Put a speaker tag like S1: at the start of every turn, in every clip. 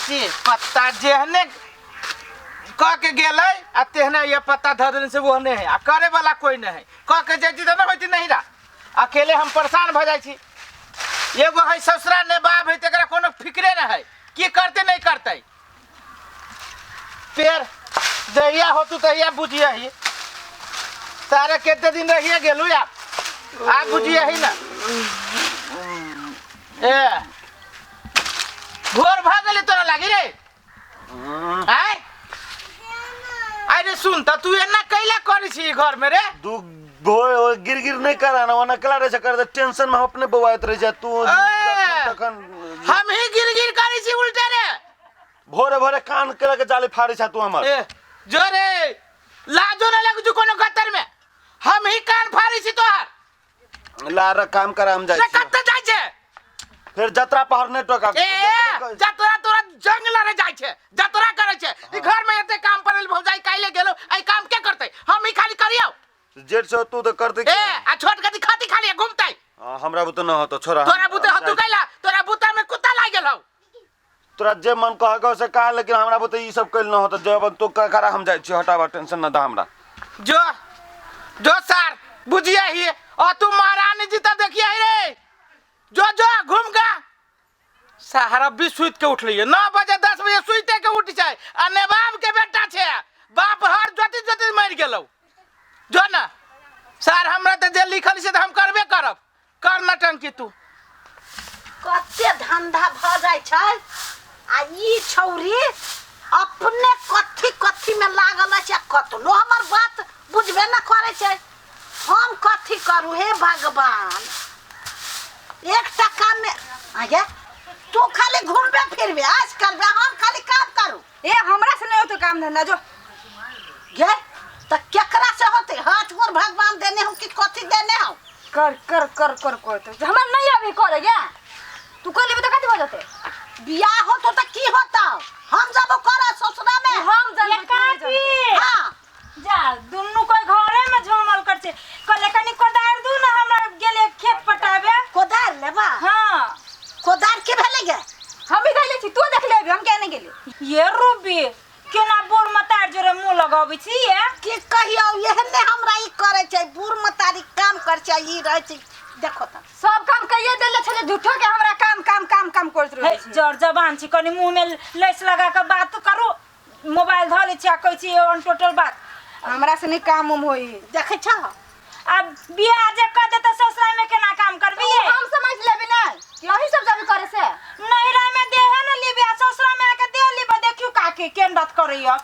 S1: छी पत्ता जेहने कऽ के गेलै आ तेहने ये पत्ता धऽ देने से ओहने है आ करे वाला कोई नहीं है। कऽ के जैती तऽ नहि होती नहीं रा अकेले हम परेशान भऽ जाइ छी। एगो है ससुरा ने बाप है तकरा कोनो फिक्रे नहीं है की करते नहीं करते। पेड़ जहिया होतू तहिया बुझियही सारे कते दिन रहिए गेलू आप आ बुझियही ना। ए भोर भऽ गेलै तोरा लागी रे आय अरे सुन त तू एना कैला करै छी घर में रे?
S2: दू भोर ओ गिर गिर नहीं करा ना ओना कला रहे छै कर टेंशन में हम अपने बौआइत रहे छै तू
S1: ए!
S2: तखन
S1: हम ही गिर गिर करै छी उल्टे रे।
S2: भोरे भोरे कान के लगे जाली फाड़ै छै तू हमर।
S1: ए जो रे लाजो ना लगू कोनो गतर में हम ही कान फाड़ै छी तोहर।
S2: लार काम करा हम जाइ
S1: रे
S2: छी।
S1: कत्ते जाइ छै?
S2: फिर जतरा पहाड़ नहीं टोका।
S1: ए जतरा तोरा जंग लड़े जाइ छै जतरा करै छै। ई घर में एते काम पड़ल भौजाई काइले गेलो ई काम के करतै? हम ही खाली करियौ।
S2: जेठ से तू तो करते
S1: ए आ छोट कथी खाती खाली घूमतै।
S2: हाँ, हमरा बुते न होतो छोरा।
S1: तोरा बुते होतो कैला? तोरा बुता में कुत्ता लाग गेल हौ।
S2: तोरा जे मन कहे के से कहा लेकिन हमरा बुते ई सब कैल न होतो। जे अपन तू करा हम जाइ छी हटाबा टेंशन न दा हमरा।
S1: जो जो सर बुझिया ही और तू महारानी जी तब देखिया ही रे। जो जो घूम गा सहारा भी सुत के उठलिए 9 बजे 10 बजे सुते के उठ जाए आ नेबाब के बेटा छे बाप हर जोति जोति मर गेलौ। जो ना सर हमरा त जे लिखल छै त हम करबे करब। कर नटंकी तू।
S3: कते धंधा भ जाइ छै आ ई छौरी अपने कथी कथी में लागल अछि आ कतनो हमर बात बुझबे न करै छै। हम कथी करू हे भगवान? एकटा काम में आगे तू खाली घूमबे फिरबे आज करबे हम खाली काम करू।
S4: ए हमरा से नहीं होते काम धंधा जो
S3: गे त केकरा से होते? हाथ गोर भगवान देने हो कि कथी देने हो?
S4: कर कर कर कर कर तो हमरा नहीं अभी करे गे। तू कर लेबे त कथी हो जते?
S3: बियाह होतो त की होता? हम जब करा ससुरा में
S4: हम जानबे तू नहीं जानबे।
S3: हां
S5: जा दुन्नू कोई घरे में झोमल कर छे। कहले कनी कोदार दू ना हमरा गेले खेत पटाबे।
S3: कोदार लेबा?
S5: हां।
S3: कोदार के भेले गे?
S4: हम भी धइले छी तू देख लेबी हम केने गेली।
S5: ये रूबी केना बूढ़ मतार जोरे मुंह लगाबै छी ये?
S3: की कहियौ एहने हमरा ई करै छै बूढ़ मतारी काम कर छै ई रहै छै देखो त
S4: सब काम कइए देले छले झूठो के हमरा काम काम काम काम करत रहै
S5: हे
S4: छी।
S5: जर जबान छी कनी मुंह में लैस लगा के बात करू मोबाइल धऽ लै छी आ कहै छी ऑन टोटल बात।
S4: हमरा से नहीं काम उम होई।
S3: देखै छ
S5: अब बियाह जे कर देते ससुराल में केना काम करबी?
S4: हम समझ लेबी ना कि अही सब जाबी करे से।
S5: नैहरा में देहे न लेबी आ ससुरा में आके दे लेबे देखियो काके केन बात करैया।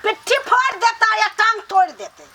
S3: पिट्ठी फोड़ देता या टांग तोड़ देते।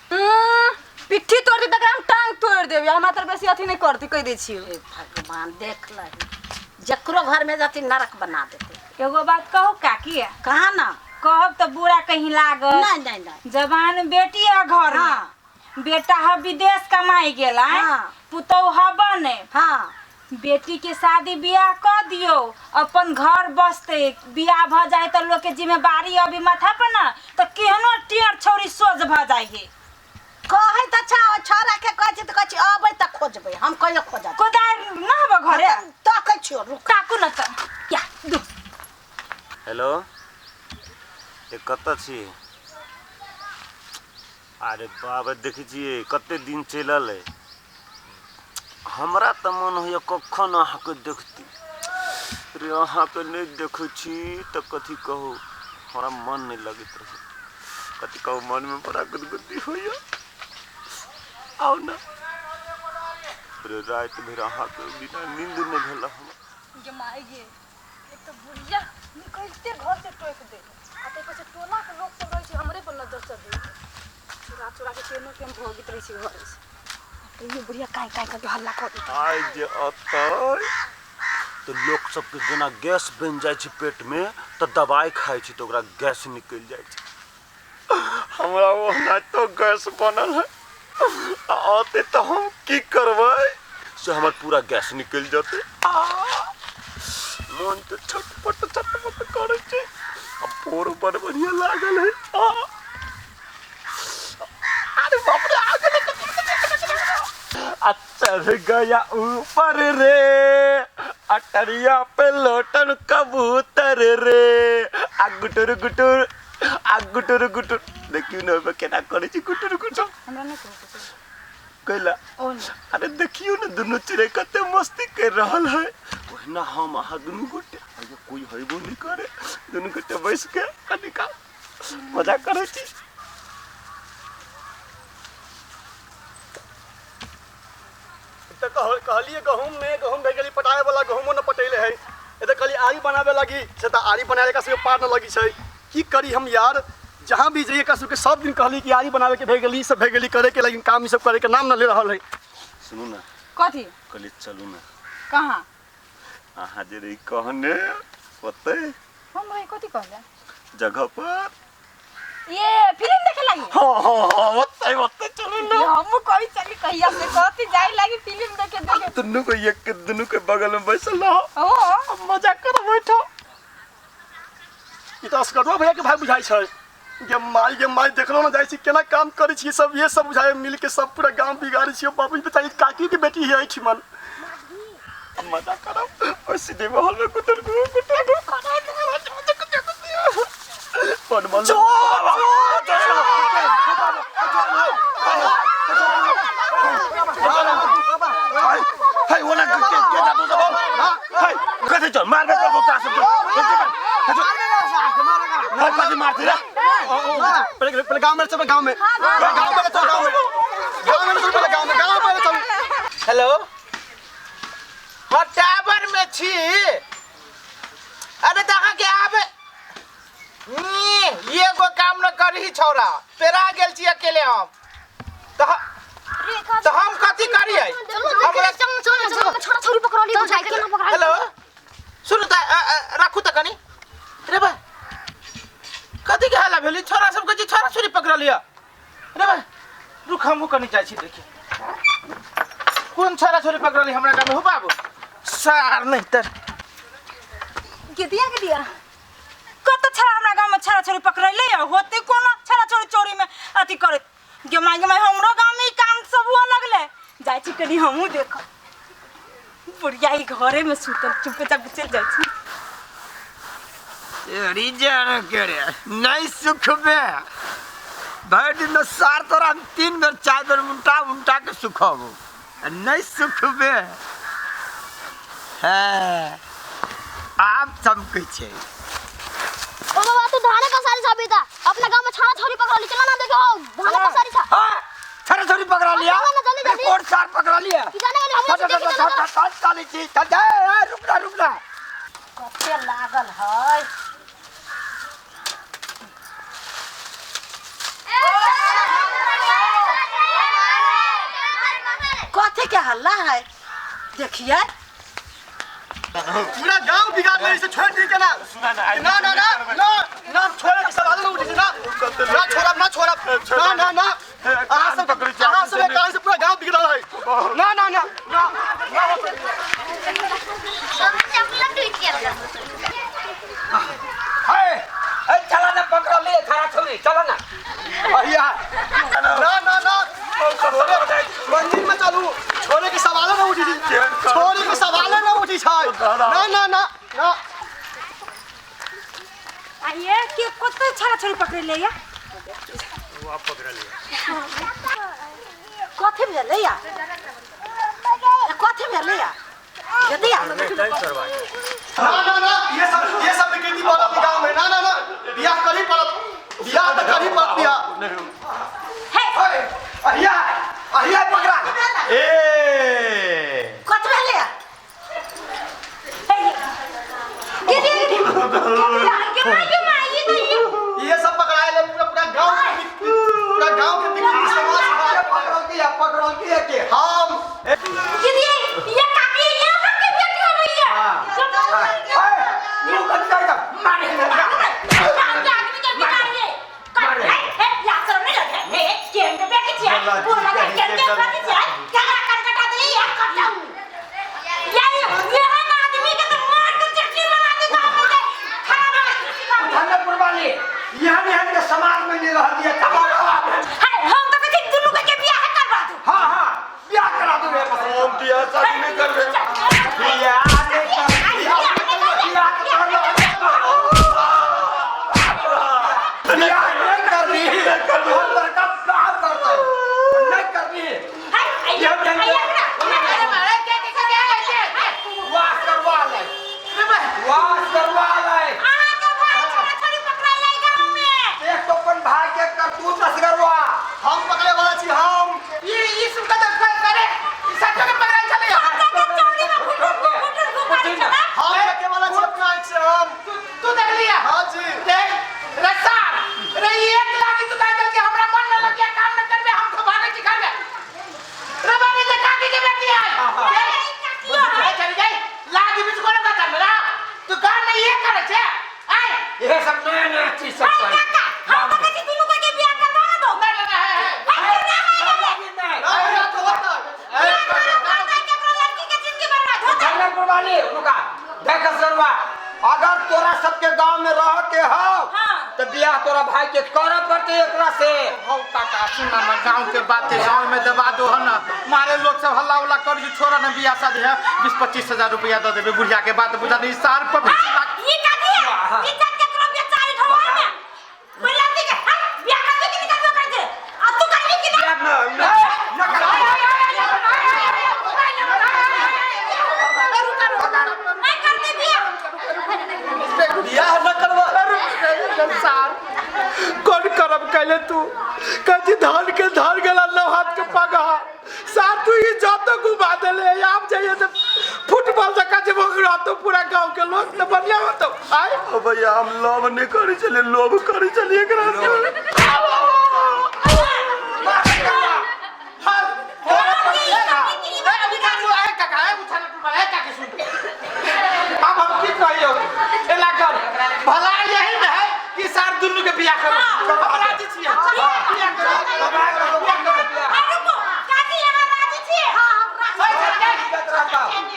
S4: पिट्ठी तोड़ देते हम टांग तोड़ देबी हमरा तर बेसी अथी नहीं करती कह दै छी।
S3: हे भगवान देख लही जकरो घर में जाती नरक बना देते।
S5: एगो बात कहू काकी?
S3: कहा ना।
S5: कहब तो बुरा कहीं लागत।
S3: नहीं नहीं नहीं।
S5: जवान बेटी है घर में।
S3: हाँ।
S5: बेटा ह विदेश कमाई गेला।
S3: हाँ।
S5: पुतहु ह बने।
S3: हाँ।
S5: बेटी के शादी बियाह कर दियो अपन घर बसते बियाह भ जाए तो लोग के जिम्मेदारी अभी माथा पर ना तो केहनो टेढ़ छौरी सोझ भ जाए हे।
S3: कहै त छा छौरा के कहै छी त कहै छी अबै त खोजबै हम कहियो खोजब।
S5: कोदार ना हब घरे?
S3: तकै छियो रुक।
S5: ताकू न त या दू।
S2: हेलो ए कत छी? अरे बाबा देखै छियै कते दिन चलल है। हमरा त मन होइया कखन अहाँके देखती रे अहाँके नहीं देखै छी त कथी कहू हमरा मन नहीं लगैत रहे कथी कहू मन में बड़ा गुदगुदी होइया। आउ ना रे राति भरि अहाँके बिना नींद नहीं भेल हमरा।
S4: गे माय गे एक तो बुढ़िया निकलते घर से टोक दे आ ताहि पर से टोला के लोग सब रहै छै हमरे पर नजर चढ़ै चुरा चुरा के केनो केन भोगित रहै छै घर से। तैयो बुढ़िया काई काई करके हल्ला कर देतै।
S2: आइ जे अतै तऽ लोक सबके जेना गैस बनि जाइ छै पेट में तऽ दवाइ खाइ छै तऽ ओकरा गैस निकलि जाइ छै। हमरा ओना तो गैस बनल है आ अतै तऽ हम की करबै से हमर पूरा गैस निकलि जेतै। मन तऽ छटपट छटपट करै छै आ भोर बड़ बढ़िआँ लागल है। अरे बाप रे आ गेलै। आ चढ़ गया ऊपर रे अटरिया पे लोटन कबूतर रे गुटुर गुटुर आ गुटुर गुटुर। देखियौ ने ओहिमे केना करै छै गुटुर गुटुर।
S4: हमरा नहि कहू कुछो।
S2: कैला?
S4: ओ नहि।
S2: अरे देखियौ ने दुनू चिड़ै कते मस्ती कर रहल है। ओहिना हम अहाँ दुनू गोटे अरे कोई हेबो नहीं करे, दुनू गोटे बैस के कनिका मजा करै छी।
S6: तऽ कहलियै गहूँम में गहूँम भए गेलै पटाए वाला, गहूँमो न पटेले है। ए तऽ कहलियै आरी बनाबे लागी से तऽ आरी बनाए एकरा सबके पार न लगी छै। की करी हम यार, जहाँ भी जइए एकरा सबके सब दिन कहली कि आरी बनाबे के भए गेली, ई सब भए गेली करे के, लेकिन काम ई सब करे के नाम न ले रहल है।
S2: सुनू ना।
S4: कथी?
S2: कहलियै चलू ना।
S4: कहाँ?
S2: अहाँ जे रही कहने ओतै।
S4: हम रही कथी कहले?
S2: जगह पर।
S4: ये फिल्म देखे लागी?
S2: हाँ हाँ हाँ ओतै ओतै चलू ना।
S4: ये हमहूँ कही चली कहिया से कथी जाए लागी फिल्म देखे देखे।
S2: दुनू के एक के दुनू के बगल में बैसल रहो।
S4: ओ
S2: मजा कर बैठो।
S6: ई तऽ असगरुआ भैया के भाई बुझाइ छै। गे माई गे माई, देखलो ना जाइ छी केना काम करै छी सब, ये सब बुझाइ मिल के सब पूरा गांव बिगाड़ै छी। बाबू बेचारी काकी के बेटी है एहिठिमन।
S2: मजा करब और सिनेमा हॉल में गुटर गु गुटर गु बड़ मन। हाय ओना के के जादू सब हाय कथि चल मारबे करबो तोरा सब के। कथि मारते रे?
S6: पहले पहले गांव में चल, गांव में गांव में चल, गांव में गांव में चल, पहले गांव में गांव में चल।
S1: हेलो, हाँ टावर में छी। अरे तऽ अहाँके आबे नी एगो काम न करही छौड़ा, पेरा गेल छी अकेले हम। तऽ हम कथी करियै? हमरा हेलो सुनू तऽ राखू तऽ कनी। रे बा कथी के हल्ला भेलै? छौड़ा सब कहै छै छौड़ा छौड़ी पकड़ल यऽ। रे बा रुक हमहूँ कनी जाइ छी देखी कोन छौड़ा छौड़ी पकड़ल हमरा गाँव में। हो बाबू सार नहीं तर
S4: गिदिया गिदिया कत छड़ा हमरा गाँव में छड़ा छौड़ी पकड़ले यऽ होते कोनो छड़ा छौड़ी चोरी में अथी करैत। गे माय गे माय, हमरो गाँव में ई काम सब हुआ लगले। जाइ छी कनी हमहूँ देखब। बुढ़िया ई घरे में सुतल चुपचाप चलि जाइ छी।
S7: तेरी जान के रे नहीं सुख में भरि दिन में सार तोरा हम 3 बेर 4 बेर उल्टा उल्टा के सुखबो नहीं सुख में है आब चमकै छै।
S8: ओ बाबा तू धाने पसारी छा बेटा, अपना गांव में छाना छौरी पकड़ ली, चला ना देखो धाने पसारी छा।
S7: हां छाना छौरी पकड़ा लिया,
S8: चला ना जल्दी जल्दी।
S7: कोन सार पकड़ा लिया
S8: की जाने गेली हम
S7: चल चल चल चल चल छी चल जा। ए रुकना रुकना
S3: कते लागल है। कथी के हल्ला है देखिए?
S6: पूरा गांव बिगाड़ ले इसे छोड़ दी के ना। ना ना ना ना ना छोड़े के सवाल न उठे ना ना छोड़ब ना छोड़ब ना ना ना। अहाँ सब अहाँ सब के कारण से पूरा गांव बिगड़ल है। ना ना ना ना
S7: हाय ए चला ना पकड़ ले छाड़ा छौरी चला ना अहिया
S6: ना ना ना मंदिर में चलू। छोड़े के सवाल न उठी छै, छोड़े के सवाल न उठी छै। ना ना ना ना
S4: आइए के कत छड़ा छौड़ी पकड़ ले या?
S3: कथी भेलै या? कथी भेलै या? गिदिया
S6: ना ना ना ये सब विकृति पड़त गांव में। ना ना ना बियाह करी पड़त, बियाह तऽ करी पड़त बियाह।
S7: हे अहिया अहिया पकड़ा ए
S3: कथी भेलै या?
S4: गिदिया गिदिया गे माय गे माय
S6: ये सब पकड़ाए ले पूरा पूरा गांव के पूरा गांव के विकृति समाज
S7: पकड़ल के पकड़ल के के
S6: हम
S4: गिदिया ये काकी ये काकी बेटी हो गई है।
S7: ए तू कथि जाय मारे
S4: आदमी के बिगाड़िए हे ला शरम नहीं लगे हे केन के बेटी छियै बोला के केन के बेटी छियै ककरा कान कटा देली या कटाऊ या ये हम आदमी के तो मार के चटनी बना दे गांव में के खराब
S7: धन्यपुर वाली यहाँ यहाँ के समाज में नहीं रह दिया।
S4: हाय हम तो कथि दुनू के बियाह करवा दू।
S7: हाँ हाँ बियाह करा दू रे।
S2: हम बियाह शादी नहीं करबे।
S7: बियाह नहीं कर बियाह कर। ये सब नया नया चीज सब
S5: हाय
S7: करी।
S5: काका, हम तो कहै छी दुनू के बियाह करवा ना दो।
S1: ना ना ना है, है।
S5: केकरो लड़की के जिंदगी बर्बाद होतै।
S7: चंदनपुर वाली रुका देख सरवा अगर तोरा सबके गांव में रह के हो
S5: हाँ।
S7: तो बियाह तोरा भाई के करे पड़ते एकरा से।
S1: हौ काका सुना ना गांव के बात है गांव में दबा दो है ना मारे लोग सब हल्ला उल्ला कर जो छोड़ा ना बियाह शादी है 20-25 हजार रुपया दे देबे बुढ़िया के बात बुझा नहीं सार पर
S5: ई काकी है इज्जत केकरो बेचारी ठोवा में कोई लड़की के हाय बियाह करबे कि नहीं करबे कर दे आ तू करबी कि ना।
S7: ना ना
S5: नहीं करते बियाह।
S6: बियाह न करवा
S1: सार कौन करम कैले तू कजी धान के धान गला नौ हाथ के पगा सार तू ये जातो घुमा देले आप जाइए तो फुटबॉल जका जे भोग तो पूरा गांव के लोग तो बढ़िया होतो आय।
S2: ओ भैया हम लोभ नहीं करी चले लोभ करी चलिए एकरा से।
S1: अब हम की कहियो एला कर भला यही में है कि सार दुनू के बियाह करो हम राजी छियै बियाह करो बियाह करो बियाह करो।
S5: हाय रुको काकी यहाँ राजी छियै।
S3: हां हम राजी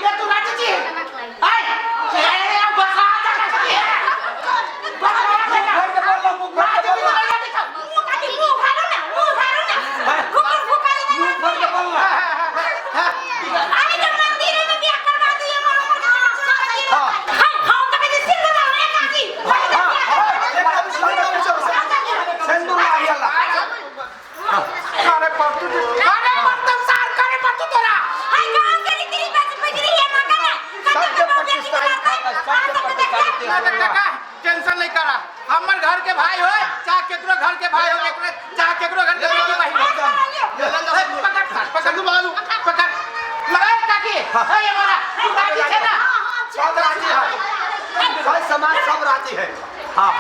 S1: ये तू राजी छी आय ए बसा जा
S5: मुंह काकी मुंह उघारो ना मुंह उघारो ना घुकुर घुकारी ना
S7: मुंह पर के बोल ना।
S5: अरे जब मंदिर में बियाह करवा दिए मोर उमर के हाय हम तो कहै छी सिंदूर लाओ रे काकी।
S7: सिंदूर लागियला।
S1: करे पर तू करे पर तू सार करे पर तू तोरा
S5: हाय गांव के रीति रिवाज बिगड़ी है ना कने
S7: सबके 25 तारीख खाता है, सबके 25 तारीख के।
S1: ना काका टेंशन नहीं करा हमर घर के भाई हो चाहे केकरो घर के भाई हो केकरो चाहे केकरो घर के बेटी बहिन हो। पकड़ सार पकड़ पकड़ लगा काकी ए ये मारा तू राजी छे ना
S7: सब राजी है सब समाज सब राजी है। हाँ।